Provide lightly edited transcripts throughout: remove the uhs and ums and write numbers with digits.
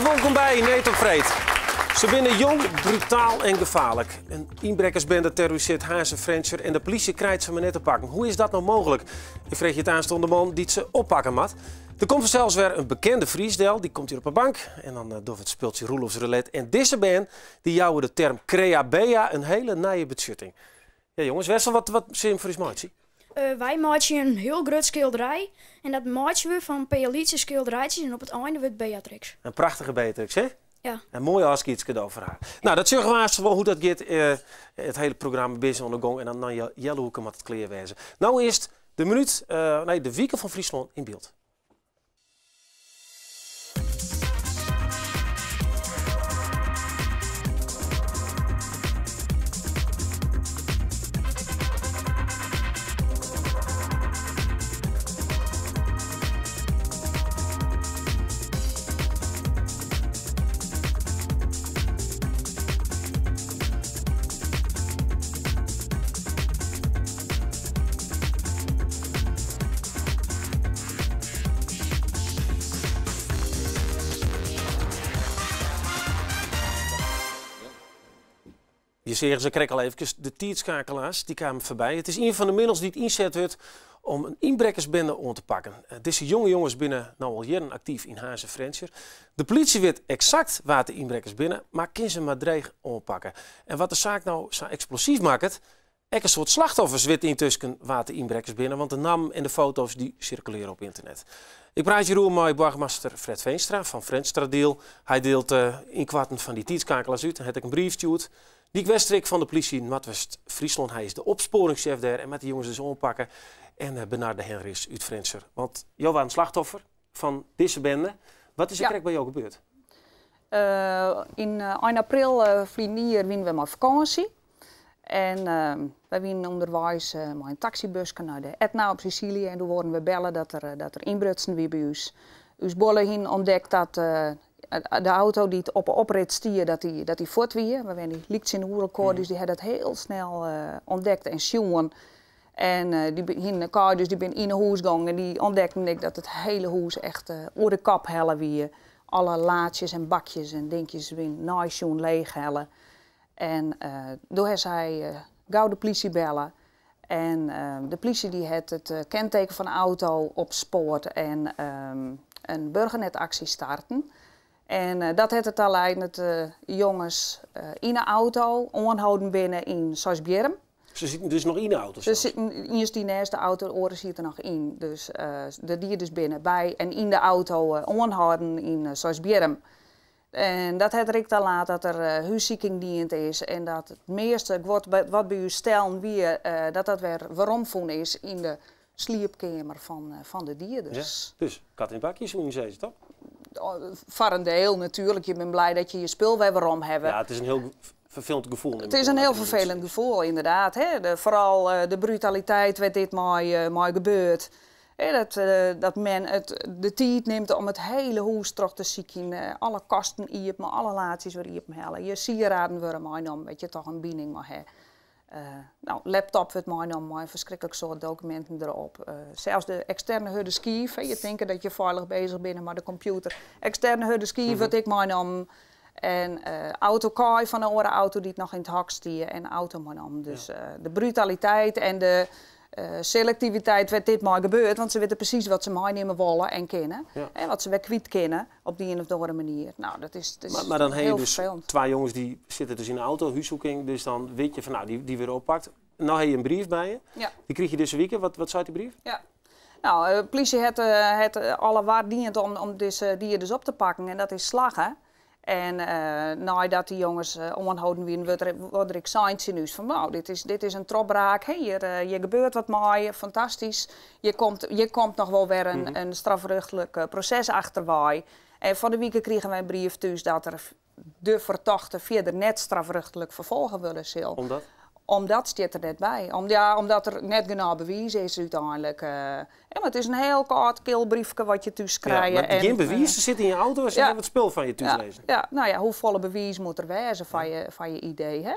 Wolkom by Need op Freed. Se binne jong, brutaal en gefaarlik. In ynbrekkersbende terrorisearret Harns en Frjentsjer en de polysje krijt se mar net te pakken. Hoe is dat no mooglik? Ik freegje it aanst oan de man dy't se oppakke moat. Der komt fansels wer in bekende Fries del, dy komt hjir op 'e bank. En dan dogge we it spultsje Roelofs Roulette. En dizze bern dy jouwe de term Kreabea in hiele nije betsjutting. Ja jonges, Wessel, wat wat sille jim foar ús meitsje? Wy meitsje in hiel grut skilderij en dat meitsje we fan in pear lytse skilderijtsjes en op it einde wurdt Beatrix. In prachtige Beatrix, hè? Ja. In moai ôfskiedskado foar har. No, dat sjogge we aanst wol hoe't dat giet. It hiele programma is oan de gong en dan nei healoerke moat it klear wêze. No earst de minút, nee, de wike fan Fryslân yn byld. Je seagen se krekt al efkes, de tiidskakelaars, dy kamen foarby. It is ien fan de middels dy't ynset wurdt om in ynbrekkersbinde oan te pakken. Dizze jonge jonges binne no al jierren aktyf yn Harns en Frjentsjer. De polysje wit eksakt wa't de ynbrekkers binne, mar kin se mar dreech oanpakke. En wat de saak no sa eksplosyf makket, ek in soad slachtoffers witte yntusken wa't de ynbrekkers binne, want de nammen en de foto's dy sirkulearje op ynternet. Ik praat hjiroer mei boargemaster Fred Veenstra fan Frjentsjerteradiel. Hy dielt ynkoarten fan dy tiidskakelaars út en hat ek in brief stjoerd. Niek Westrik fan de polysje Noardwest-Fryslân, hy is de opspoaringssjef dêr en moat dy jonges dus oanpakke. En Bernarde Henrichs út Frjentsjer, want jo waarden slachtoffer fan dizze bende. Wat is der krekt by jo gebeurd? Yn ein april ferline jier wiene we mei fakânsje. En wy wiene ûnderweis mei in taksybuske nei de Etna op Sisilië en doe waarden we belle dat der, dat der ynbrutsen wie by ús. Us buorlju hiene ûntdekt dat de auto dy't op 'e oprit stie, dat dy, dat dy fuort wie. We wenje lyk tsjinoer elkoar, dus dy ha dat hiel snel ûntdekt en sjoen. En dy hiene in kaai, dus dy binne yn 'e hûs gongen en dy ûntdekten ek dat it hiele hûs echt oer de kop helle wie. Alle laadsjes en bakjes en dinkjes wiene neisjoen leechhelle. En doe ha sy gau de plysje belle. En de plysje dy hat it kenteken fan de auto opspoard en in burgernetaksje starten. En dat hat derta leid dat de jonges yn 'e auto oanholden binne yn Seisbierrum. Se sieten dus noch yn de auto Se sieten, ien stie neist de auto, de oare siet der noch yn. Dus de dieders binne by en yn de auto oanhâlden yn Seisbierrum. En dat hat der ek ta laat dat der hússiking dien is en dat it measte guod wat by ús stellen wie, dat dat wer weromfûn is yn de sliepkeamer fan de dieders. Ja, dus kat yn it bakje soene je sizze, toch? Foar in diel natuerlik. Je binne blij dat je je spul wer werom hawwe. Ja, it is in hiel ferfelend gefoel. It is in hiel ferfelend gefoel, ynderdaad. Hè. Foaral de brutaliteit wêr't dit mei gebeurt. Dat men it de tiid nimt om it hiele hûs troch te sykjen, alle kasten iepen, alle laadsjes wer iepen helle. Je sieraden wurde meinommen, wêr't je toch in bining mei ha. No, laptop wurdt meinommen mei in ferskriklik soad dokuminten derop. Sels de eksterne hurde skiif, je tinke dat je feilich bezich binne mei de kompjûter. Eksterne hurde skiif wurdt ek meinommen. En autokaai fan in oare auto dy't noch yn it hok stie en auto meinommen. Dus de brutaliteit en de selektiviteit wêr't dit mei gebeurt, want se witte presys wat se meinimme wolle en kinne. En wat se wer kwyt kinne op de ien of de oare manier. No, dat is, dat is Mar dan ha je hiel dus ferfelend. twa jonges dy sitte dus yn de auto, húszoeking, dus dan wit je fan no, dy wurde oppakt. No ha je in brief by je. Dy krige je dizze wike. Wat seit dy brief? Ja. No, de plysje hat alle war dien om dizze dieders op te pakken en dat is slagge. En neidat dy jonges oanholden wienen, wurdt der ek sein tsjin ús fan no, dit is in trochbraak, hè, hjir gebeurt wat mei, fantastysk. Hjir komt noch wol wer in strafrjochtlik proses achterwei. En fan de wike krigen wy in brief thús dat der de fertochte fierder net strafrjochtlik ferfolge wurde sil. Omdat? Omdat stiet der net by. Ja, omdat der net genôch bewiis is úteinlik. Ja, mar it is in hiel kâld, kil briefke wat je thús krije. Ja, mar gjin bewiis, se sitte yn je auto en se hawwe it spul fan je thús lizzen. Ja, no ja, hoefolle bewiis moat der wêze foar je idee, hè?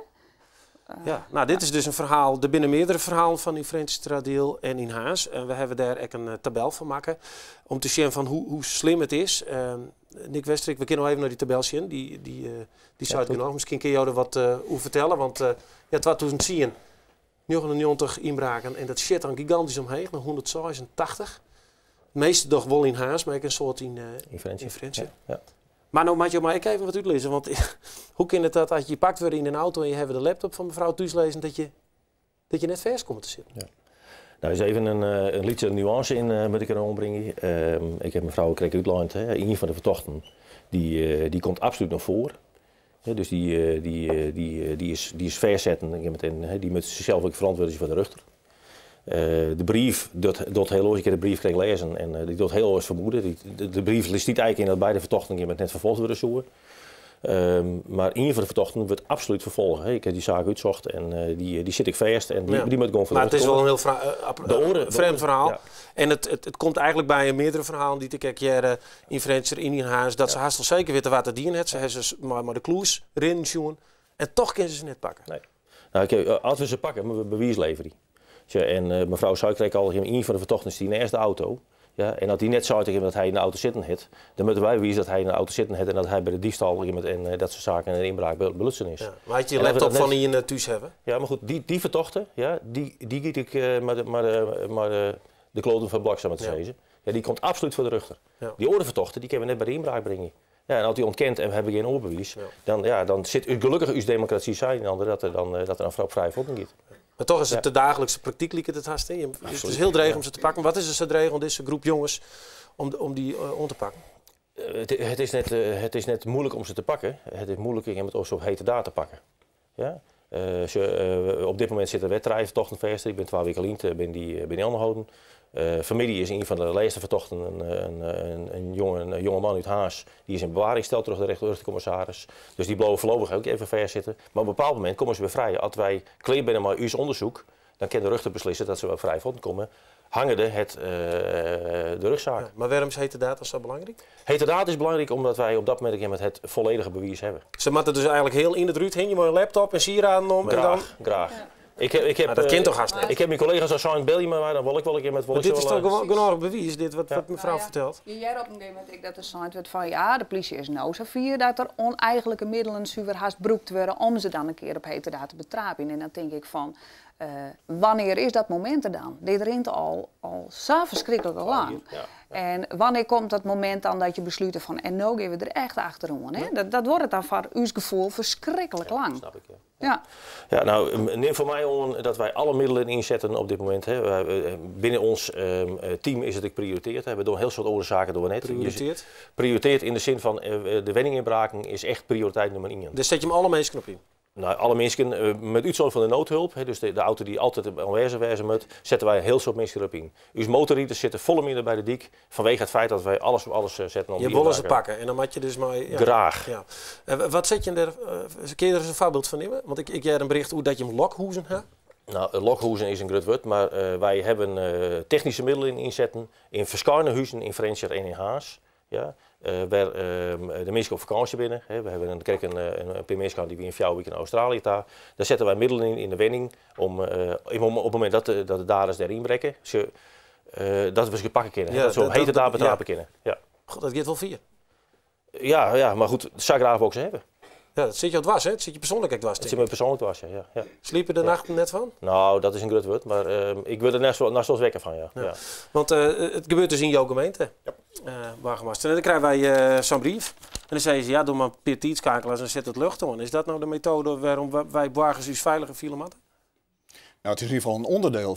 Ja, no dit is dus in ferhaal, der binne meardere ferhalen fan yn Frjentsjerteradiel en yn Harns. En we hawwe dêr ek in tabel fan makke om te sjen fan hoe slim it is. Nick Westrik, we kinne noch even nei dy tabel sjen. Dy, dy, dy seit genôch. Miskien kinne jo der wat oer fertelle, want ja, 2010, 99 ynbraken en dat sjit dan gigantysk omheech nei 186. It measte doch wol yn Harns, mar ek in soad yn, yn Frjentsjer. Yn Frjentsjer. Ja. Mar no moatte jo my ek even wat útlizze, want hoe kin it dat as je pakt wurde yn in auto en je hawwe de laptop fan mefrou thús lizzen, dat je net fêst komme te sitten? Ja. Nou, is even in lytse nuânse yn, moat ik der oanbringe. Ik ha mefrou krekt útlein, hè, ien fan de fertochten dy komt absolút noch foar. Dus dy is fêstsetten en dy moat sels ek ferantwurdzje foar de rjochter. De brief docht hiel oars, ik ha de brief krekt lêzen en dy docht hiel oars fermoeden. De brief stiet eigentlik yn dat beide fertochten net ferfolge wurde soe. Mar ien fan de fertochten wurdt absolút ferfolge. Ik ha dy saak útsocht en dy sit ek fêst en dy moat gewoan foar Mar de it is wol in hiel De oare, frjemd ferhaal. Ja. En it komt eigentlik by meardere ferhalen dy't ik ek hear yn Frjentsjer, yn Harns, dat se hast wol seker witte wa't it dien hat. Se hawwe se mei de klûs rinnen sjoen en toch kinne se se net pakke. Nee. Nou, as we se pakke, moatte we bewiis leverje. En mefrou sei krekt al, ien fan de fertochten stie neist de auto. Ja, en as dy net sei dat hy yn de auto sitten hat, dan moatte wy bewize dat hy yn de auto sitten hat en dat hy by de diefstal en dat soart saken en de ynbraak belutsen is. Ja, mar as je En as we laptop dat fan net ien thús hawwe? Ja, mar goed, dy fertochte, ja, dy giet ek mei de kloten fan blak, sa mar te sizzen. Ja, dy komt absolút foar de rjochter. Dy oare fertochte, dy kinne we net by de ynbraak bringe. Ja, en as dy ûntkent en we hawwe gjin oar bewiis, dan, ja, dan sit gelokkich ús demokrasy sa yn dat er dan op frije fuotten giet. Mar toch is it de daaglikse praktyk liket it hast. Hè? It is hiel dreech om se te pakken. Wat is der sa dreech oan dizze groep jonges om dy oan te pakken? It is net muoilik om se te pakken. It is muoilik om it op heterdaad te pakken. Ja? Op dit momint sitte der wer trije fertochten fêst. Ik bin 2 wiken lyn bin dy oanholden. Fanmiddei is ien fan de lêste fertochten in jonge man út Harns. Dy is yn bewaring steld troch de rjochterkommissaris. Dus dy bliuwe foarlopich ek even fêstsitten. Mar op in bepaald momint komme se wer frij. As wy klear binne mei ús ûndersyk, dan kin de rjochter beslisse dat se wer frij fuotten komme. Hangende de rjochtsaak. Ja, mar wêrom is heterdaad dan sa belangryk? Heterdaad is belangryk omdat wy op dat momint it folledige bewiis hawwe. Se moatte dus eigentlik hiel yn it rút hingje mei in laptop en sieraden om. En dan Graach, graach. Ik heb, Maar dat kin toch hast net? Ik ha myn kollega's al sein, belje my mar, dan wol ik wol in kear met Maar dit is wol toch gewoan genôch bewiis, dit wat mefrou fertelt? Je hearre op in gegeven momint ek dat der sein wurdt fan ja, de polysje is no safier dat der ûneigenlike middelen suver hast brûkt wurde om se dan in kear op heterdaad te betraapjen. En dan tink ik fan, wannear is dat momint der dan? Dit rint al sa ferskriklik lang. En wannear komt dat momint dan dat je beslute fan en no gean we der echt achteroan? Hè? Dat duorret dan foar ús gefoel ferskriklik Ja, lang. snap ik, ja. Ja, nou, nim fan my oan dat wy alle middelen ynsetten op dit momint. Hè. Binnen ons team is it ek prioriteard. Hè. We dogge hiel soad oare saken dogge we net. Prioriteard? Prioriteard yn de sin fan de wenninginbraken is echt prioriteit nûmer 1. Dus set je him alle minsken op yn? Nou, alle minsken, mei útsûndering fan de noodhulp, hè, dus de auto dy't altyd oanwêzich wêze moat, sette wy in hiel soad minsken derop yn. Us motorriders sitte folle minder by de dyk, fanwege it feit dat wy alles op alles setten om Je die wolle se inbraken. pakke en dan moat je dus mei, ja. Graach. Ja. Wat set je der, kin je der ris in foarbyld fan nimme? Want ik hear in bericht oer dat je him lokhûzen ha. Nou, lokhûzen is in grut wurd, mar wy hawwe technyske middelen ynsetten yn ferskate huzen yn Frjentsjer en yn Harns. Ja, wêr de minsken op fakânsje binne. Hè, we hawwe krekt in pear minsken dy't wiene 4 wiken yn Australië ta. Dêr sette wy middelen yn de wenning om op it momint dat de daders dêr ynbrekke, dat we se pakke kinne. Ja, dat se op heterdaad betrape kinne. Ja. God, dat giet wol fier. Ja, ja, mar goed, sa graach wol ik se hawwe. Ja, dat sit jo dwers, hè? Dat sit je persoanlik ek dwers, Dat sit my persoanlik dwers, ja, ja, ja. Sliepe de nachten net fan? Nou, dat is in grut wurd, mar ik wurd der nachts wol wekker fan, ja. Ja. Ja. Want it gebeurt dus yn jo gemeente, Ja. boargemaster. En dan krije wy sa'n brief. En dan sizze se, ja, doch mar in pear tiidskakelaars en set it ljocht oan. Is dat no de metoade wêrom wy boargers ús feiliger fiele moatte? Nou, it is yn ieder gefal in ûnderdiel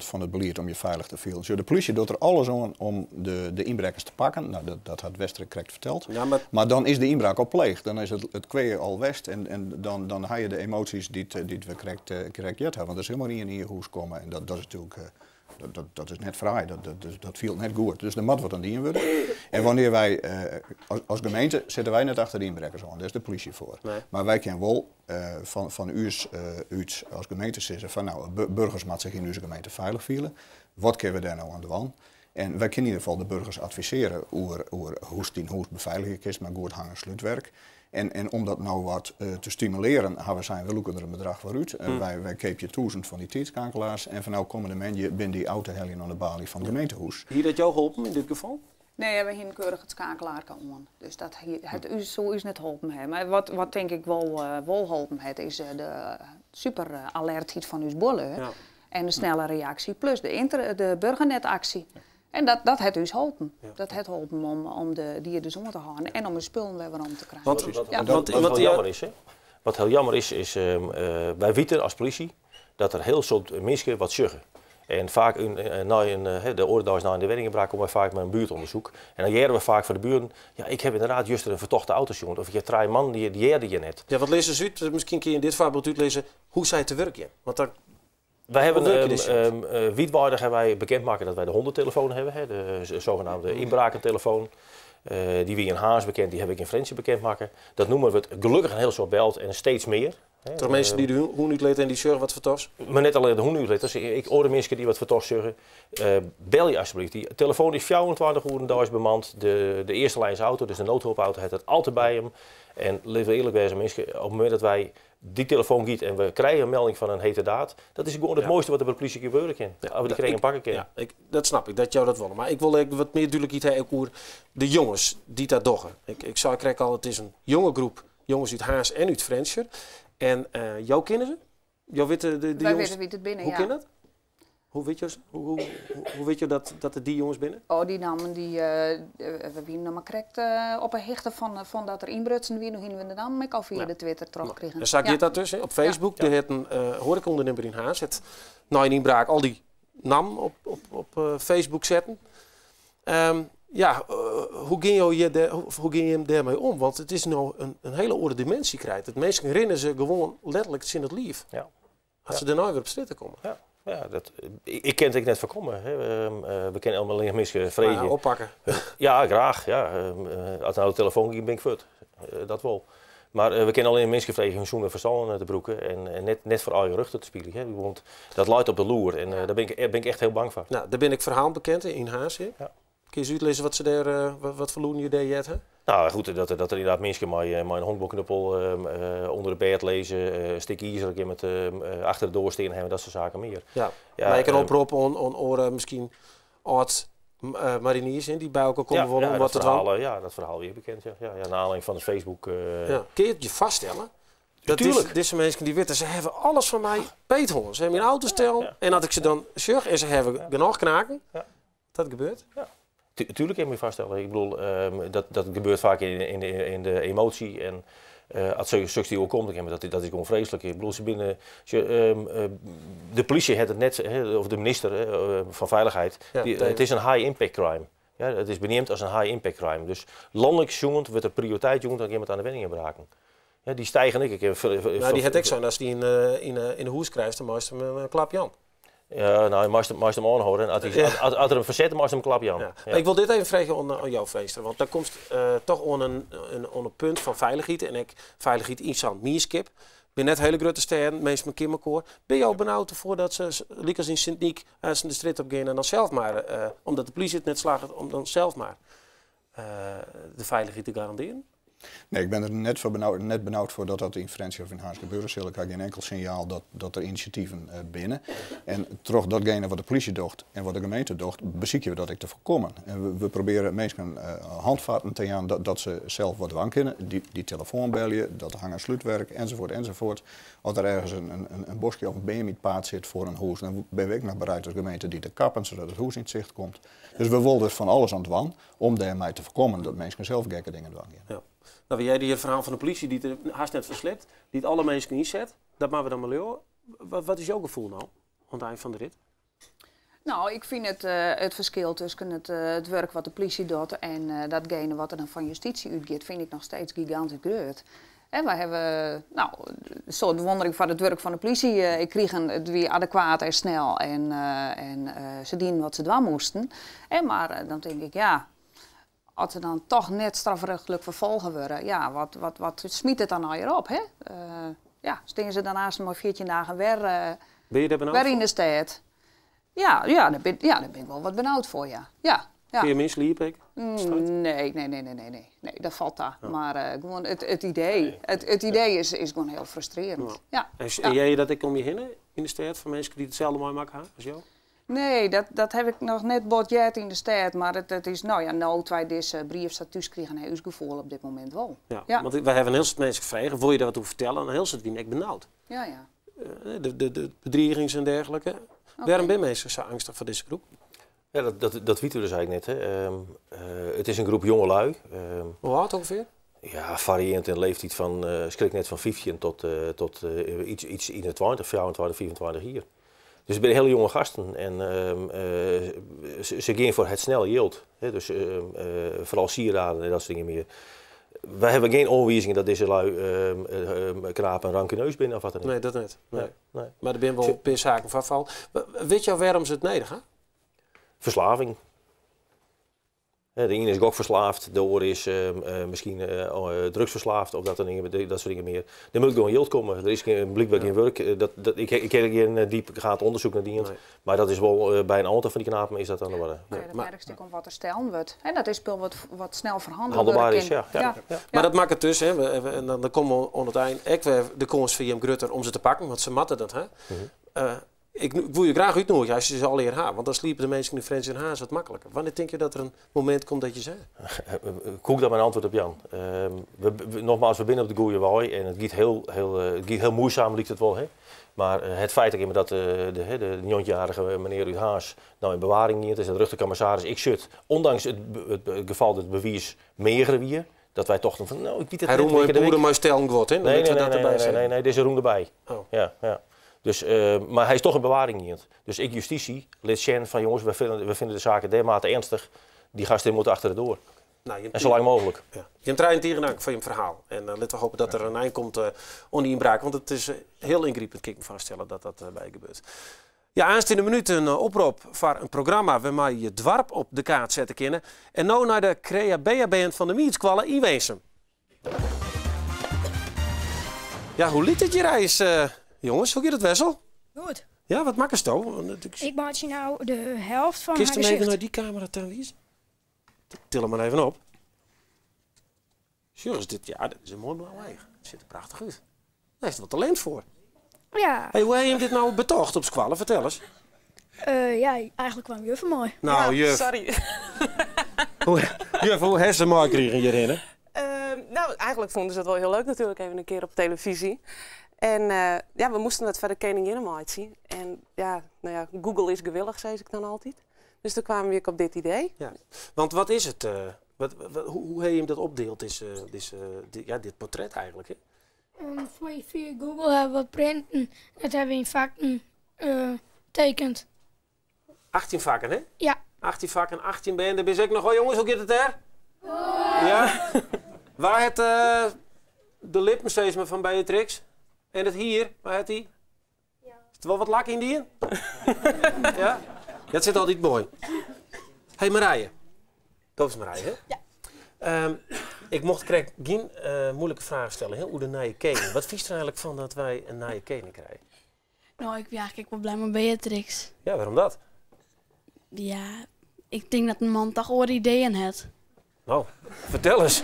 fan it belied om je feilich te fielen. De polysje docht der alles oan om de ynbrekkers te pakken. Nou, dat hat Westrik krekt ferteld. Ja, mar Mar dan is de ynbraak al pleegd. Dan is it kwea al west en dan ha je de emoasjes dy't we krekt heard hawwe. Want der is hielendal ien yn je hûs komme en dat is natuerlik, dat is net fraai, dat fielt net goed. Dus der moat wat oan dien wurde. En wannear wy, as gemeente sitte wy net achter de ynbrekkers oan, dêr is de polysje foar. Nee. Mar wy kinne wol fan ús út as gemeente sizze fan nou, burgers moatte sich yn ús gemeente feilich fiele. Wat kinne we dêr no oan dwaan? En wy kinne yn ieder gefal de burgers advisearje oer hoe'tst dyn hûs befeiligje kinst mei goed hang- en slútwurk. En om dat no wat te stimulearjen, hawwe we sein, we lûke der in bedrach foar út. Wy keapje 1000 fan dy tiidskakelaars en fan no kommende moandei binne dy ôf te heljen oan de baly fan it gemeentehûs. Hie dat jo holpen yn dit gefal? Nee, we hiene keurich it skakelaarke oan. Dus dat hat ús, soe ús net holpen ha. Mar wat tink ik wol holpen hat, is de super alertheid fan ús buorlju. En de snelle reaksje, plus de burgernetaksje. En dat hat ús holpen. Dat hat holpen om de dieders oan te hâlden en om de spullen wer werom te krijen. Want, wat heel jammer is, hè? Wat heel jammer is, is wy witte as polysje dat der hiel soad minsken wat sjogge. En faak nei de oare deis nei de wenninginbraak komme wy faak mei in buertûndersyk. En dan hearre we faak fan de bueren: ja, ik ha ynderdaad juster in fertochte auto sjoen. Of ik ha trije mannen, dy hearde je net. Ja, wat lizze se út? Miskien kinne je yn dit foarbyld útlizze hoe't sy te wurk gean. Want dan Wy hawwe wiidweidich hawwe wy bekend makke dat wy de hondentelefoon hawwe, hè, de sogenaamde ynbrakentelefoon. Dy wie yn Harns bekend, dy haw ik yn Frjentsjer bekend makke. Dat nûmer wurdt gelokkich in hiel soad beld en steeds mear. Troch minsken dy't de hûn útlitte en dy sjogge wat fertochts? Mar net allinnich de hûn útlitters, ek oare minsken dy't wat fertochts sjogge. Belje alsjeblieft. Dy telefoan is 24 oeren deis bemand. De earste lijns auto, dus de noodhulpauto, hat it altyd by him. En litte we earlik wêze, minsken, op it momint dat wy dy telefoan giet en we krije in melding fan in heterdaad, dat is gewoan it moaiste wat der by de polysje gebeure kin. As we dy krekt pakke kinne. Ja, dat snap ik, dat jo dat wolle. Mar ik wol ek wat mear dúdlikheid ha ek oer de jonges dy't dat dogge. Ik sei krekt al, it is in jonge groep jonges út Harns en út Frjentsjer. En jo kenne se? Jo witte de Wy jonges? witte wie't it binne, Hoe ja. kin dat? Hoe witte jo dat it dy jonges binne? Oh, dy nammen, we wiene noch mar krekt op 'e hichte fan dat der ynbrutsen wie. No hiene we de nammen ek al fia de Twitter trochkrigen. En sa giet dat dus, hè? Op Facebook, dêr hat in hoareka-ûndernimmer yn Harns het nei in ynbraak al dy nammen op Facebook setten. Ja, hoe gean jim dêrmei om? Want it is no in hiele oare diminsje krijt. It minsken rinne se gewoan letterlik tsjin it liif. As se dêrnei wer op strjitte komme. Ja, ik kin it ek net foarkomme. Hè. We kinne allinnich minsken freegje. Ja, oppakke. Ja, graach. Ja. As no de telefoan giet, bin ik fuort. Dat wol. Mar we kinne allinnich minsken freegje hun sûne ferstân te brûken en net foar eigen rjochten te spyljen. Hè. Want dat leit op de loer en dêr bin ik echt hiel bang foar. Nou, dêr binne ek ferhalen bekend yn Harns. Hè? Ja. Kinne je útlizze wat se dêr, wat foar lûden je dêr heard ha? Nou goed, dat der ynderdaad minsken mei in honkbalknuppel ûnder it bêd lizze, in stik izer met achter de doar stean hawwe, dat soart saken mear. Ja, mar ek in oprop oan oare miskien âld mariniers dy't by elkoar komme wolle om wat te dwaan. Ja, dat ferhaal wie bekend. Ja. Ja, ja, nei oanlieding fan de Facebook. Ja. Kinne je it je foarstelle? Dat dizze minsken dy witte, se hawwe alles fan my beet hân. Se hawwe myn auto stellen en as ik se dan sjoch en se hawwe genôch knaken, dat gebeurt. Ja. Tuurlijk kin ik my foarstelle. Ik bedoel, dat gebeurt faak yn de emoasje en as soks dy oerkomt, dan dat is gewoan freeslik. Ik bedoel, se binne, de polysje hat it net, of de minister fan Feilichheid, it is in high impact crime. Ja, it is beneamd as in high impact crime. Dus lanlik sjoen wurdt der prioriteit jûn oan de wenninginbraken. Ja, dy stijgen ek. Nou, dy hat ek sein, as dy yn 'e hûs krijst, dan meist him in klap jaan. Ja, nou, meist him oanhâlde. As er him ferset, dan meist him in klap jaan. Ja. Ik wol dit even freegje oan jo, Veenstra, want dan komst toch oan in punt fan feilichheid en ek feilichheid yn sa'n mienskip. Binne net hiele grutte stêden, minsken kenne elkoar. Binne jo benaud derfoar dat se, lykas yn Sint Nyk, as se de strjitte op gean en dan sels mar, omdat de polysje it net slagget, om dan sels mar de feilichheid te garandearjen? Nee, ik bin der net foar benaud, net benaud foar dat dat yn Frjentsjer of yn Harns gebeure sil. Ik ha gjin inkel sinjaal dat der inisjativen binne. En troch datgene wat de polysje docht en wat de gemeente docht, besykje we dat ek te foarkommen. En we probearje minsken hantfatten te jaan dat se sels wat dwaan kinne. Dy telefoan belje, dat hang- en slútwurk, enzovoort, enzovoort. As der ergens in boskje of in beam yn it paad sit foar in hûs, dan binne we ek noch bereid as gemeente dy te kappen, sadat it hûs yn it sicht komt. Dus we wolle der fan alles oan dwaan om dêrmei te foarkommen dat minsken sels gekke dingen dwaan gean. Ja. Nou, wy hearden hjir it ferhaal fan de polysje dy't der hast net foar sliept, dy't alle minsken ynset. Dat moatte we dan mar leauwe. Wat is jo gefoel no, oan it ein fan de rit? Nou, ik fyn it ferskil tusken it wurk wat de polysje docht en datgene wat der dan fan justysje útgiet, fyn ik noch steeds gigantysk grut. En wy hawwe, nou, in soad bewûndering foar it wurk fan de polysje ek krigen. It wie adekwaat en snel en se dienen wat se dwaan moasten. En mar dan tink ik, ja, as se dan toch net strafrjochtlik ferfolge wurde, ja, wat smyt it dan allegear op, hè? Ja, stean se dan aanst mei 14 dagen wer, Binne je dêr benaud wer yn foar? de stêd? Ja, dêr bin ik wol wat benaud foar, ja. Ja. Kinne je min sliepe ek? Nee, nee, nee, nee, nee, nee. Nee, dat falt ta. Mar gewoan it idee is gewoan hiel frustrearjend. Ja. En hearre je dat ek om je hinne yn de stêd fan minsken dy't itselde meimakke ha as jo? Nee, dat ha ik noch net bot heard yn de stêd, mar it is, no ja, no't wy dizze brief sa thús krigen, ha ús gefoel op dit momint wol. Ja, Ja. want wy hawwe in hiel soad minsken frege, wolle je dêr wat oer fertelle? En in hiel soad wiene ek benaud. Ja. De bedrigings en dergelike. Wêrom binne minsken sa eangstich foar dizze groep? Ja, dat witte we dus eigenlijk net. Hè. It is in groep jongelui. Hoe âld ûngefear? Ja, fariearjend yn leeftiid fan skrik net fan 15 tot iets yn de 20, 24, 25 jier. Dus it binne hiele jonge gasten en se gean foar it snelle jild. Hè, dus foaral sieraden en dat soart dingen mear. Wy hawwe gjin oanwizingen dat dizze lui knapen rankuneus binne of wat dan ek. Nee, dat net. Nee. Nee, nee. Mar der binne wol in pear saken foarfallen. Wit jo wêrom se it nedich ha? Ferslaving. De iene is gokferslaafd, de oare is miskien drugsferslaafd of dat, dat soart dingen mear. Der moat gewoan jild komme, der is blykber gjin wurk. Ik ha gjin diepgaand ûndersyk nei dien, mar dat is wol by in oantal fan dy knapen is dat oan de oarder. Ja, dat merkst ek oan wat der stellen wurdt. En dat is spul wat snel ferhannele Handelbaar wurde is, kin. ja, ja. Ja. Mar dat makket dus, hè, en dan komme we oan it ein ek wer de kâns foar jim grutter om se te pakken, want se moatte dat, hè. Ik woe je graach útnoadigje as je se allegear ha, want dan sliepe de minsken yn Frjentsjer en Harns wat makliker. Wannear tinke je dat der in momint komt dat je se ha? Koe ik daar mijn antwoord op jaan? Nogmaals, we binne op de goede wei en it giet hiel, hiel, it giet hiel muoisaam, liket it wol. Hè? Mar it feit dat dat de 90-jarige menear út Harns no yn bewaring giet, is de rjochterkommissaris, ik sit, ûndanks it gefal dat it bewiis meager wie, dat wy tochten fan, no, ik wit it Hy net, rûn mei wike de boeren wike. mei stellen guod, hè? Dan Nee, witten we nee, dat nee, derby nee, zitten. nee, nee, dizze rûn derby. Oh. Ja, ja. Dus, mar hy is toch in bewaring gien. Dus ik justysje liet sjen fan jonges, we fine de saken dermate ernstig, dy gasten moatte achter de doar. Nou, jim En sa lang mooglik. Ja. Jim trijen tige dank foar jim ferhaal. En litte we hoopje dat der in ein komt oan dy ynbraak, want it is hiel yngripend, kin ik my foarstelle dat dat by gebeurt. Ja, aanst yn de minút in oprop foar in programma wêrmei je doarp op de kaart sette kinne. En no nei de Crea Bea Band fan de Miedskoalle yn Winsum. Ja, hoe liket it hjir eins, jonges? Hoe giet it, Wessel? Goed. Ja, wat makkesto? Want ik Ik meitsje no de helte fan Kinst har him even gesicht. nei dy kamera ta wize? Til him mar even op. Sjoch, dit, ja, dit is in moai blau each. It sjocht der prachtich út. Dêr is wol talint foar. Ja. Hey, hoe ha jim dit no betocht op skoalle? Fertel ris. Ja, eigentlik kwam juf mei. Nou, Ja, juf. Sorry. Hoe, juf, hoe ha se meikrigen hjirhinne? Nou, eigentlik fûnen se it wol hiel leuk natuerlik, even in kear op televyzje. En ja, we moasten it foar de keninginne meitsje. En ja, no ja, Google is gewillich, sis ik dan altyd. Dus doe kamen we op dit idee. Ja. Want wat is it? Hoe ha je him dat opdield, ja, dit portret eigentlik? Hè? Fia Google hawwe we wat printen. Dat hawwe we yn fakken tekend. 18 fakken, hè? Ja. 18 fakken, 18 bern. Dêr binne se ek noch. Oh, jonges, hoe giet it dêr? Ja. Wa hat de lippen steeds mar fan Beatrix? En it hier, wa hat dy? Ja. Is der wol wat lak yn dien? Ja? Dat sit altyd moai. Hey Marije. Dat is Marije, hè? Ja. Ik mocht krekt gjin muoilike fraach stelle, hè, oer de nije kening. Wat fynst der eigentlik fan dat wy in nije kening krije? No, ik bin eigentlik wol blij mei Beatrix. Ja, wêrom dat? Ja, ik tink dat in man toch oare ideeën hat. No, fertel ris.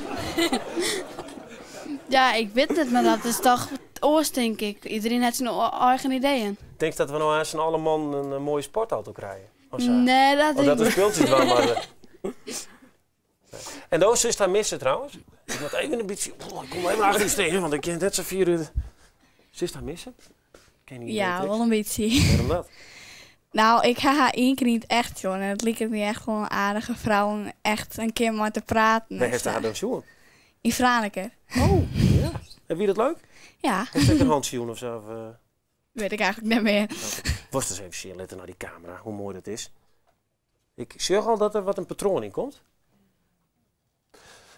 Ja, ik wit it, mar dat is toch oars, tink ik. Iderien hat syn eigen ideeën. Tinkst dat we no aanst alle mannen in moaie sportauto krije? Of sa? Nee, dat Of tink dat ik de spultsjes dwaan moatte. En do silst har misse trouwens. Ik moat even in bytsje. Oh, ik kom even achter dy stean, want ik kin net sa fier út. Silst har misse? Ken je Ja, Beatrix? wol in bytsje. Wêrom dat? No, ik ha har ien kear yn it echt sjoen en it liket my echt wol in aardige frou om echt in kear mei te praten. Wêr hast har dan sjoen? Yn Franeker. Oh, ja. En wie dat leuk? Ja. Hast ek in hantsje jûn of sa? Of? Wit ik eigentlik net mear. Oké. Wolst ris even sjen litte nei dy kamera, hoe moai dat is. Ik sjoch al dat der wat in patroan yn komt.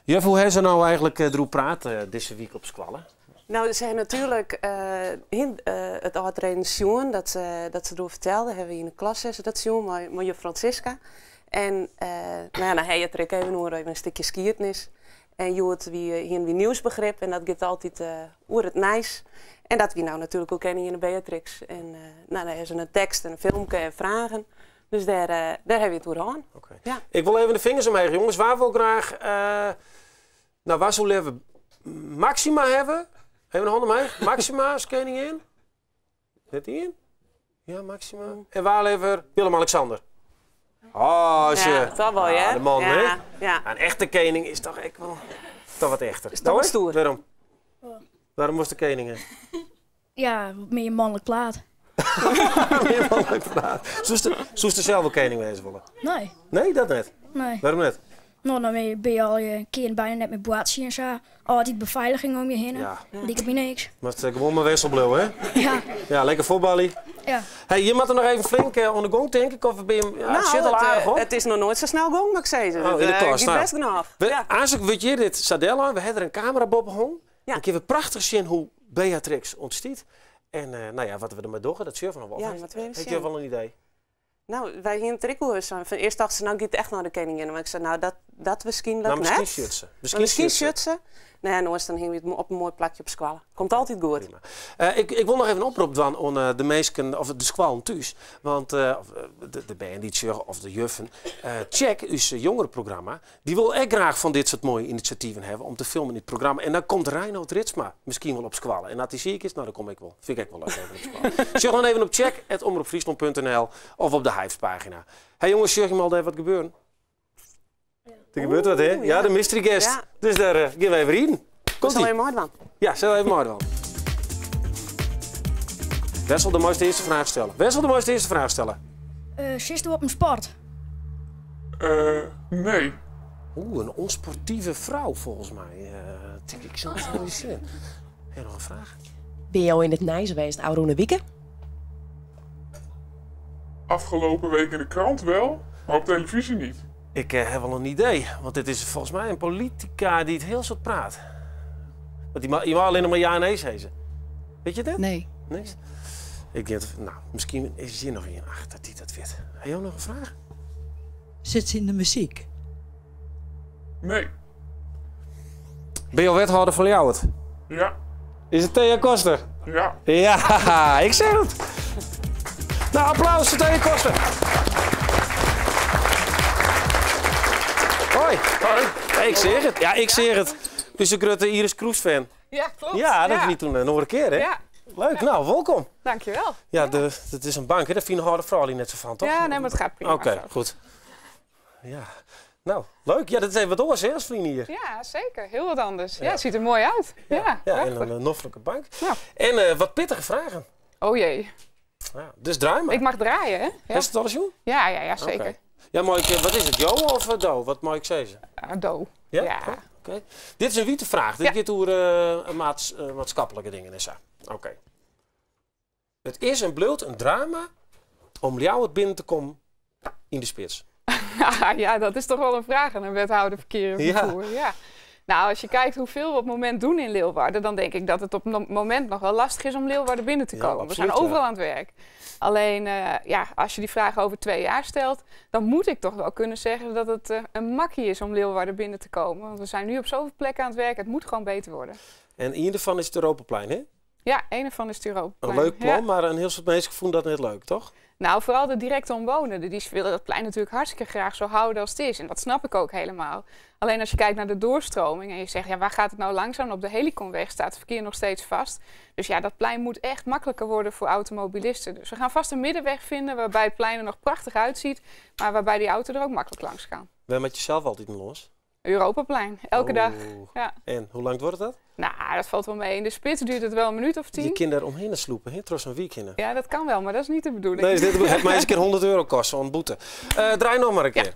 Juf, hoe ha se no eigentlik deroer praat dizze wike op skoalle? No, se ha natuerlik it ôftreden sjoen, dat se deroer fertelde. Hawwe we yn de klas se dat sjoen mei juf Francisca. En no ja, dan ha je it der ek even oer, even in stikje skiednis. En hjoed hiene we nieuwsbegrip en dat giet altyd oer it nijs. En dat wie no natuerlik ek keninginne Beatrix. En no, dêr is in tekst en in filmke en fragen. Dus dêr hawwe we it oer hân. Oké. Ja. Ik wol even de fingers omheech, jonges. Wa wol graach, no, wa soe leaver Maxima hawwe? Even de hân omheech. Maxima as koningin. Net ien? Ja, Maxima. En wa leaver Willem-Alexander? Oh, Ja, toch wel, hè? De man, Ja, hè? ja. Een echte koning is toch echt wel toch wat echter. Is toch wel stoer. Waarom? Waarom was de koning? hè? Ja, meer mannelijk plaat. Meer mannelijk plaat. Zoest er zelf wel koning wezen willen? Nee. Nee, dat net. Nee. Waarom net? Nou, dan ben je al je keer bijna net met boatie en zo. Altijd beveiliging om je heen. Ja. Die ik me niks. Maar het is gewoon maar wisselblauw, hè? Ja. Ja, lekker voetballen. Ja. Hey, je moet er nog even flink onder de gong, denk ik. Of ben je, ja, het zit al het, aardig, hoor. het is nog nooit zo snel gong, moet ik zeggen. Oh, in de Het, kast. gaat Nou. best genoeg. We, Aanzoek weet je dit Sadella. We hebben er een camera boven hong. Dan kunnen we prachtig zien hoe Beatrix ontstiet. En nou ja, wat we ermee doen, dat zie je van wel. Ja, Heeft- wat we even Heb je zien. wel een idee? Nou, wij hier in het Rikkelhuis zijn. Van eerst dachten ze, nou gaat het echt naar de koningin. Maar ik zei, nou, dat waarschijnlijk Nou, misschien net. shirtsen. Maar Misschien misschien shirtsen. shirtsen. Nou ja, nooit, dan hingen we het op een mooi plakje op squallen. Komt altijd goed. Ik wil nog even een oproep doen aan de meesten, of de squallen thuis. Want of de banditje of de juffen. Check uw jongerenprogramma. Die wil echt graag van dit soort mooie initiatieven hebben om te filmen in het programma. En dan komt Reinoud Ritsma misschien wel op squallen. En als hij ziek is, nou dan kom ik wel. Vind ik echt wel leuk even op squallen. Zeg dan even op check at omroep friesland punt N L of op de Hyves-pagina. Hey jongens, zeg je maar al even wat gebeuren? Er gebeurt wat, hè? Oeh, Ja, ja. de mystery guest. Ja. Dus daar gaan we even in. Komt Zal ie. je mooi doen? Ja, zullen we even mooi doen. Wessel, de mooiste eerste vraag stellen. Wessel, de mooiste eerste vraag stellen. Zit u op een sport? Nee. Oeh, een onsportieve vrouw volgens mij. Denk ik zelf wel eens in. Heb je nog een vraag? Ben je al in het Nijs geweest, Aurone Wieke? Afgelopen week in de krant wel, maar op televisie niet. Ik heb wel een idee, want dit is volgens mij een politica die het heel soort praat. Want je mag alleen nog maar ja en nee zeggen. Weet je dat? Nee. Niks? Ik denk, dat, nou, misschien is hier nog een achter die dat weet. Heb je ook nog een vraag? Zit ze in de muziek? Nee. Ben je al wethouder van Ljouwert? Ja. Is het Thea Koster? Ja. Ja, ik zeg het. Nou, applaus voor Thea Koster. Hoi. Hoi. Ja, ik zeg het. Ja, ik zeg het. Dus de grote Iris Kroes fan. Ja, klopt. Ja, dat is niet toen nog een keer, hè? Ja. Leuk, nou, welkom. Dankjewel. Ja, het is een bank, hè? Daar vinden harde vrouwen net zo van, toch? Ja, nee, maar het gaat prima. Oké, zo. goed. Ja. Nou, leuk. Ja, dat is even wat anders, hè, als vrienden hier. Ja, zeker. Heel wat anders. Ja, het ziet er mooi uit. Ja, Ja, en prachtig. een noffelijke bank. Ja. En wat pittige vragen. Oh jee. Ja, dus draai maar. Ik mag draaien, hè? Ja. Is het alles, joh? Ja, ja, ja, zeker. Oké. Ja, maar ik, wat is het, Jo of Do? Wat mag ik zeggen? Ah, Do. Ja? Ja. Oh, oké. Dit is een witte vraag. Dit Ja. gaat over maatschappelijke dingen en zo. Oké. Het is en bloot een drama om jou binnen te komen in de spits. Ja, dat is toch wel een vraag aan een wethouder verkeer en Ja. vervoer. Ja. Nou, als je kijkt hoeveel we op het moment doen in Leeuwarden, dan denk ik dat het op het moment nog wel lastig is om Leeuwarden binnen te Ja, komen. We absoluut, zijn overal ja. aan het werk. Alleen, ja, als je die vraag over 2 jaar stelt, dan moet ik toch wel kunnen zeggen dat het een makkie is om Leeuwarden binnen te komen. Want we zijn nu op zoveel plekken aan het werk, het moet gewoon beter worden. En een daarvan is het Europaplein, hè? Ja, een ervan is het Europaplein. Een leuk plan, Ja. maar een heel soort mensen vonden dat net leuk, toch? Nou, vooral de directe omwonenden. Die willen dat plein natuurlijk hartstikke graag zo houden als het is. En dat snap ik ook helemaal. Alleen als je kijkt naar de doorstroming en je zegt, ja, waar gaat het nou langzaam? Op de Heliconweg staat het verkeer nog steeds vast. Dus ja, dat plein moet echt makkelijker worden voor automobilisten. Dus we gaan vast een middenweg vinden waarbij het plein er nog prachtig uitziet, maar waarbij die auto er ook makkelijk langs kan. Waar met jezelf altijd los? Europaplein, elke dag. Oeh. Ja. En hoe lang wordt dat? Nou, dat valt wel mee. In de spits duurt het wel een minuut of 10. Je kinderen omheen sloepen, hè? Trots een weekend. Ja, dat kan wel, maar dat is niet de bedoeling. Nee, dit het mij eens een keer 100 euro kosten, een boete. Draai nog maar een keer.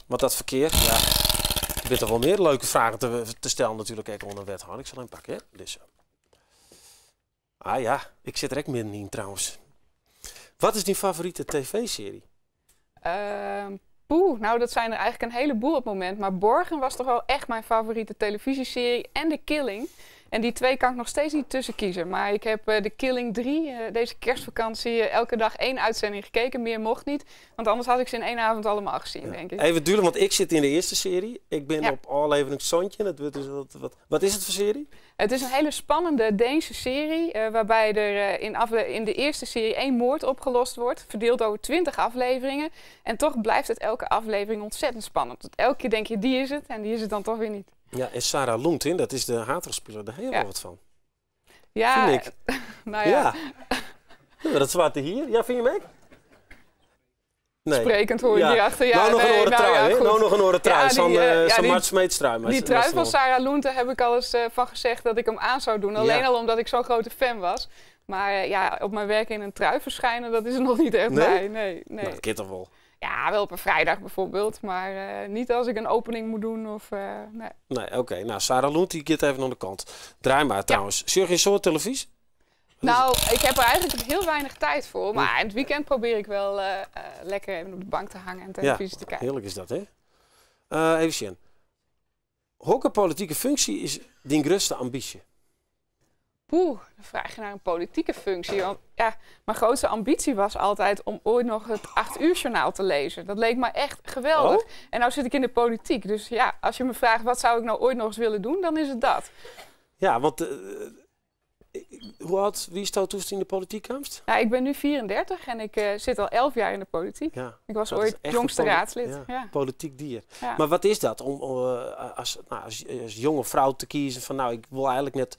Want dat verkeer, ja. Er zijn toch wel meer leuke vragen te stellen natuurlijk. Kijk, onder de wethouder. Ik zal hem pakken, hè? Dus. Ah ja, ik zit er ook midden in trouwens. Wat is je favoriete tv-serie? Poeh, nou dat zijn er eigenlijk een heleboel op het moment. Maar Borgen was toch wel echt mijn favoriete televisieserie en The Killing. En die twee kan ik nog steeds niet tussen kiezen. Maar ik heb The Killing 3, deze kerstvakantie, elke dag 1 uitzending gekeken. Meer mocht niet, want anders had ik ze in 1 avond allemaal gezien, denk ik. Even duren, want ik zit in de eerste serie. Ik ben Ja. op aflevering Sontje. Dat wordt dus wat is het voor serie? Het is een hele spannende Deense serie, waarbij er in de eerste serie 1 moord opgelost wordt, verdeeld over 20 afleveringen. En toch blijft het elke aflevering ontzettend spannend. Want elke keer denk je, die is het, en die is het dan toch weer niet. Ja, en Sarah Lund, hè, dat is de haatsterspeler, daar heb je wel wat van. Ja, Vind ik. nou ja. Ja. Dat swarte hier. Ja, fyn je him ek? Nee. Sprekend hoor je hierachter. Ja, nou noch in nee, oare nou trui, ja, hè? goed. Nou noch in oare trui. Ja, Zo'n die, ja, zo'n Mart Smeets trui. Maar Die is- trui was van nog. Sarah Loont, daar heb ik al eens van gezegd dat ik hem aan zou doen. Alleen al omdat ik zo'n grote fan was. Maar ja, op mijn werk in een trui verschijnen, dat is er nog niet echt Nee? bij. Nee, nee. Nou, dat kan toch wel. Ja, wel op een vrijdag bijvoorbeeld. Maar niet als ik een opening moet doen of... nee. Nee, oké. Nou, Sarah Loont, die gaat even aan de kant. Draai maar trouwens. Zie je geen soort televisie? Nou, ik heb er eigenlijk heel weinig tijd voor. Maar in het weekend probeer ik wel lekker even op de bank te hangen en televisie te kijken. Heerlijk is dat, hè? Even zien. Welke politieke functie is die grootste ambitie? Poeh, dan vraag je naar een politieke functie. Want ja, mijn grootste ambitie was altijd om ooit nog het 8 uur journaal te lezen. Dat leek me echt geweldig. Oh? En nou zit ik in de politiek. Dus ja, als je me vraagt wat zou ik nou ooit nog eens willen doen, dan is het dat. Ja, want hoe oud, wie is dat toen in de politiek kwamst? Nou, ik ben nu 34 en ik zit al 11 jaar in de politiek. Ja, Ik was dat is ooit echt een jongste raadslid. ja, Ja. Politiek dier. Ja. Maar wat is dat om als jonge vrouw te kiezen van nou, ik wil eigenlijk net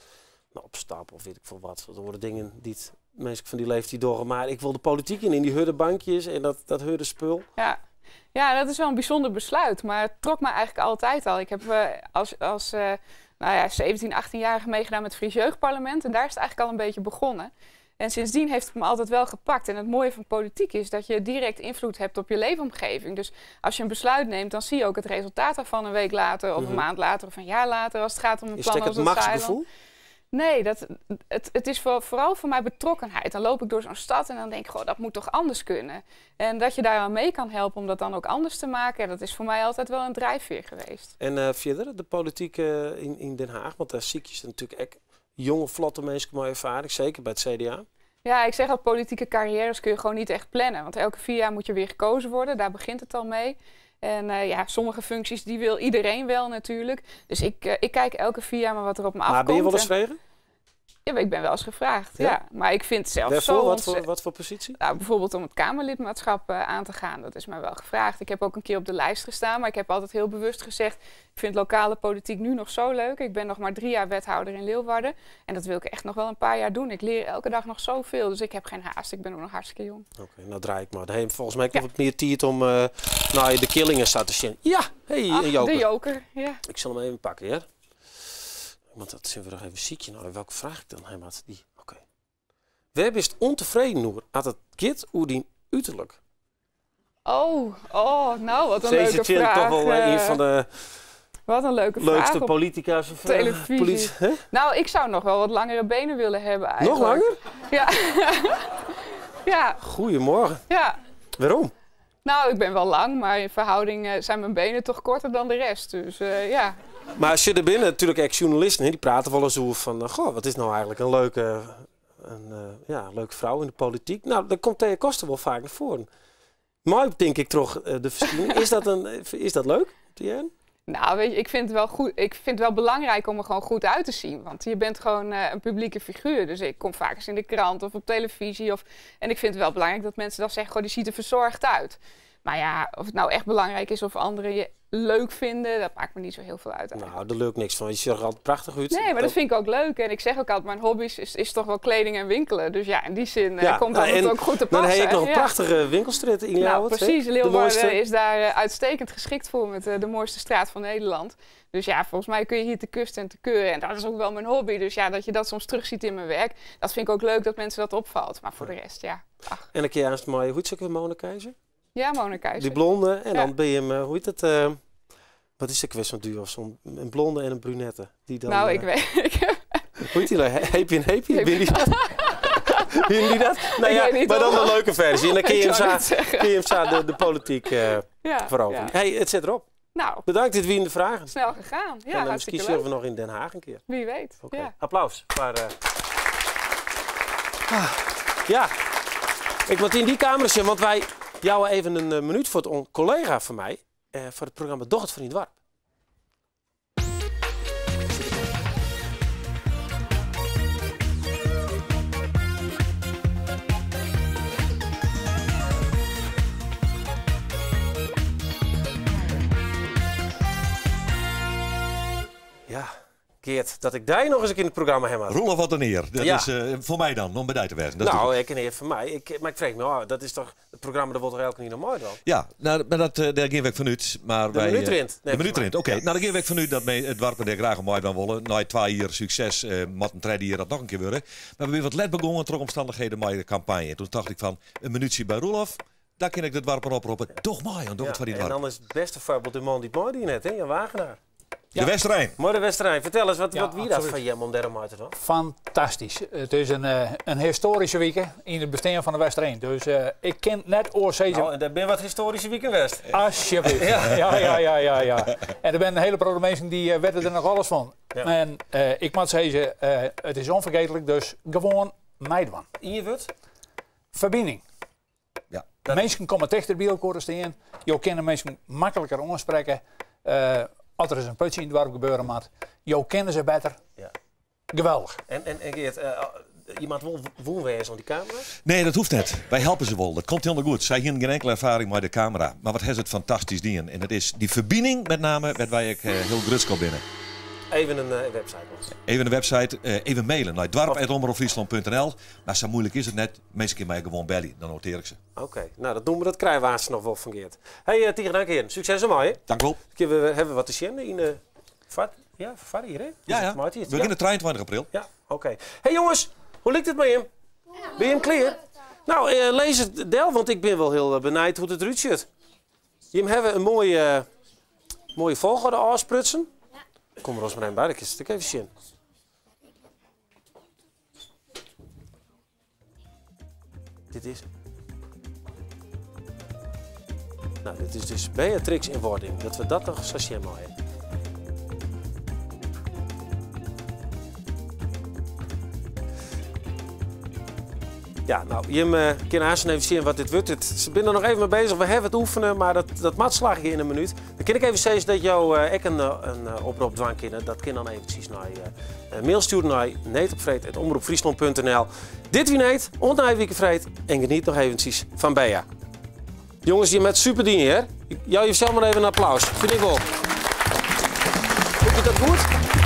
nou, op stap of weet ik veel wat. Dat worden dingen die het, mensen van die leeftijd door. Maar ik wil de politiek in die hurde bankjes en dat hurde spul. Ja. Ja, dat is wel een bijzonder besluit, maar het trok me eigenlijk altijd al. Ik heb als nou ja, 17, 18-jarige meegedaan met het Fries Jeugdparlement en daar is het eigenlijk al een beetje begonnen. En sindsdien heeft het me altijd wel gepakt. En het mooie van politiek is dat je direct invloed hebt op je leefomgeving. Dus als je een besluit neemt, dan zie je ook het resultaat daarvan een week later of een maand later of een jaar later als het gaat om een Is plan het als het het machtsgevoel? Zaailand. Nee, het is vooral voor mij betrokkenheid. Dan loop ik door zo'n stad en dan denk ik, goh, dat moet toch anders kunnen. En dat je daaraan mee kan helpen om dat dan ook anders te maken, dat is voor mij altijd wel een drijfveer geweest. En verder, de politiek in Den Haag, want daar zie je ze natuurlijk echt jonge, vlotte mensen met ervaring, zeker bij het CDA. Ja, ik zeg al, politieke carrières kun je gewoon niet echt plannen. Want elke 4 jaar moet je weer gekozen worden, daar begint het al mee. En ja, sommige functies die wil iedereen wel natuurlijk. Dus ik kijk elke 4 jaar maar wat er op me Maar afkomt. ben je wel eens En vregen? Ja, maar ik ben wel eens gevraagd, Ja? ja. Maar ik vind zelf Waarvoor? zo Wat voor positie? Nou, bijvoorbeeld om het Kamerlidmaatschap aan te gaan. Dat is mij wel gevraagd. Ik heb ook een keer op de lijst gestaan, maar ik heb altijd heel bewust gezegd, ik vind lokale politiek nu nog zo leuk. Ik ben nog maar 3 jaar wethouder in Leeuwarden. En dat wil ik echt nog wel een paar jaar doen. Ik leer elke dag nog zoveel, dus ik heb geen haast. Ik ben ook nog hartstikke jong. Oké, nou draai ik maar. Hey, volgens mij komt het meer tijd om nou, de Killingen staat te zien. Ja, hey, Ach, een joker. De joker, ja. Ik zal hem even pakken, ja. Want dat zien we nog even ziekje. Nou, welke vraag ik dan? Hey, maat, die. Oké. Waar bist ontevreden over had het kind hoe die uiterlijk? Oh, oh, nou, wat een Deze leuke Chin, vraag. toch wel een van de Wat een leuke leukste vraag op politica's of televisie. hè? Nou, ik zou nog wel wat langere benen willen hebben eigenlijk. Nog langer? Ja. Ja. Goedemorgen. Ja. Waarom? Nou, ik ben wel lang, maar in verhouding zijn mijn benen toch korter dan de rest. Dus ja. Maar als je er binnen, natuurlijk echt journalisten, hè, die praten wel eens over van, goh, wat is nou eigenlijk een leuke vrouw in de politiek? Nou, dan komt Thea Koster wel vaak naar voren. Maar denk ik toch de verschijning. Is dat leuk, Tienne? Nou, weet je, ik vind het wel goed. Ik vind het wel belangrijk om er gewoon goed uit te zien. Want je bent gewoon een publieke figuur. Dus ik kom vaak eens in de krant of op televisie. En ik vind het wel belangrijk dat mensen dan zeggen, goh, die ziet er verzorgd uit. Maar ja, of het nou echt belangrijk is of anderen je leuk vinden, dat maakt me niet zo heel veel uit eigenlijk. Nou, daar lukt niks van. Je ziet er altijd prachtig uit. Nee, maar dat vind ik ook leuk. En ik zeg ook altijd, mijn hobby's is toch wel kleding en winkelen. Dus ja, in die zin komt dat en ook goed te passen. Dan heb ik nog een Ja. prachtige winkelstraat in Nou, Ljouwert, hè? precies. De Leeuwarden mooiste. is daar uitstekend geschikt voor met de mooiste straat van Nederland. Dus ja, volgens mij kun je hier te kusten en te keuren. En dat is ook wel mijn hobby. Dus ja, dat je dat soms terugziet in mijn werk, dat vind ik ook leuk dat mensen dat opvalt. Maar voor de rest, ja. Ach. En een keer aan het mooie, hoe heet ze ook weer, Mona Keijzer? Ja, Mona Keijzer. Die blonde. En Ja. dan ben je hem, hoe heet dat? Wat is de kwestie van duur? Of zo'n een blonde en een brunette. Die dan, Nou, ik weet, ik heb Hoe heet die nou? Happy en Happy? Happy. Wie die dat? Wie die dat? Nou Ik ja, weet niet maar dan of- de leuke versie. En dan kun je Ik hem zou zo, het zeggen. kun je hem zo de politiek veroveren. Ja. Hey, het zit erop. Nou. Bedankt, dit wie de vragen. Snel gegaan. Ja, en dan hartstikke misschien leuk. zullen we nog in Den Haag een keer. Wie weet. Oké. Ja. Applaus. Maar, ja, ik moet in die kamer zitten, want wij jou even een minuut voor het collega van mij voor het programma Doch het van het Dwarp. Ja, Geert, dat ik dy noch ris in kear yn it programma ha moat. Roelof, wat in ear. Dat Ja. is eh, foar my dan, om by dy te wêzen. Dat is Nou, dúdlik. ek in ear foar my. Ik, mar ik freegje my ôf, dat is toch, it programma dat wol toch elkenien noch meidwaan? Ja, nou, mar dat, eh, dêr gean wy fanút. Mar De wy, minuut eh, rint, De minuut rint, oké. Nou, dêr gean wy fanút dat it doarpen dêr graach oan meidwaan wolle. Nei twa jier sukses eh, moat in tredde jier dat noch in kear wurde. Mar we binne wat let begûn troch omstannichheden mei de kampanje. Doe tocht ik fan, in minútsje by Roelof, dan kin ik de doarpen oproppe. Doch mei, want doch it foar dyn En doarp. dan is it bêste foarbyld de man dy't meidien hat, hè? Jan Wagenaar. De Westereen. Moai de Westereen. Fertel ris, wat, Ja, wat wie dat absolút. foar jim om dêr oan mei te dwaan? Fantastysk. It is in, eh, in histoaryske wike yn it bestean fan de Westereen. Dus eh, ik kin net oars sizze. Nou, en dêr binne wat histoaryske wiken west. Alsjeblieft. Ja. Ja, ja, ja, ja, ja. En der binne in hiele protte minsken dy't eh, witte der noch alles fan. Ja. En eh, ik moat sizze, eh, it is ûnfergetlik, dus gewoan meidwaan. Ien wurd? Ferbining. Ja. Minsken komme tichter by elkoar te stean. Jo kinne minsken makliker oansprekke. Eh, as der ris in putsje yn it doarp gebeure moat. Jo kenne se better. Ja. Geweldich. En, en, en Geert, eh, je moat wol wûn wêze oan dy kamera. Nee, dat hoecht net. Wy helpe se wol. Dat komt hielendal goed. Sy hiene gjin inkelde erfaring mei de kamera. Mar wat ha se it fantastysk dien. En it is dy ferbining met name wêr't wy ek eh, hiel grutsk op binne. Even in eh, website noch. Even de website, eh, even mailen nei doarp@omropfryslan.nl. Mar sa muoilik is it net. Minsken kinne my gewoan belje, dan notearje ik se. Oké, nou dat nûmer dat krije we aanst noch wol fan Geert. Hey, uh, tige dank hearen. Sukses dermei. Dank wol. Kinne we hawwe wat te sjen yn de foar, ja, foarjier, hè? Ja, ja. Maitiid, We begjinne 23 april. Ja, oké. Hey jonges, hoe liket it mei jim? Binne jim klear? Nou, eh, lis it del, want ik bin wol hiel eh, benijd hoe't it derút sjocht. Jim hawwe in moaie, moaie folchoarder ôfsprutsen. Kom der ris mar even by, dan kinst it ek even sjen. Dit is. Nou, dit is dus Beatrix in wording. Dat we dat noch sa sjen meie. Ja, nou, jim uh, kinne aanst even sjen wat dit wurdt. It, se binne der noch even mei beuzich. We hawwe it oefene, mar dat, dat moat slagje yn in minút. Dan kin ik even sizze dat jo eh, ek in, eh, in eh, oprop dwaan kinne. Dat kin dan eventsjes nei eh, mail stjoere nei needopfreed@omropfryslan.nl. Dit wie Need, oant nije wike freed en geniet noch eventsjes fan Bea. Jonges, jim hawwe it super dien, hear. Jou josels mar even in applaus. Fyn ik wol. Fyn je dat goed?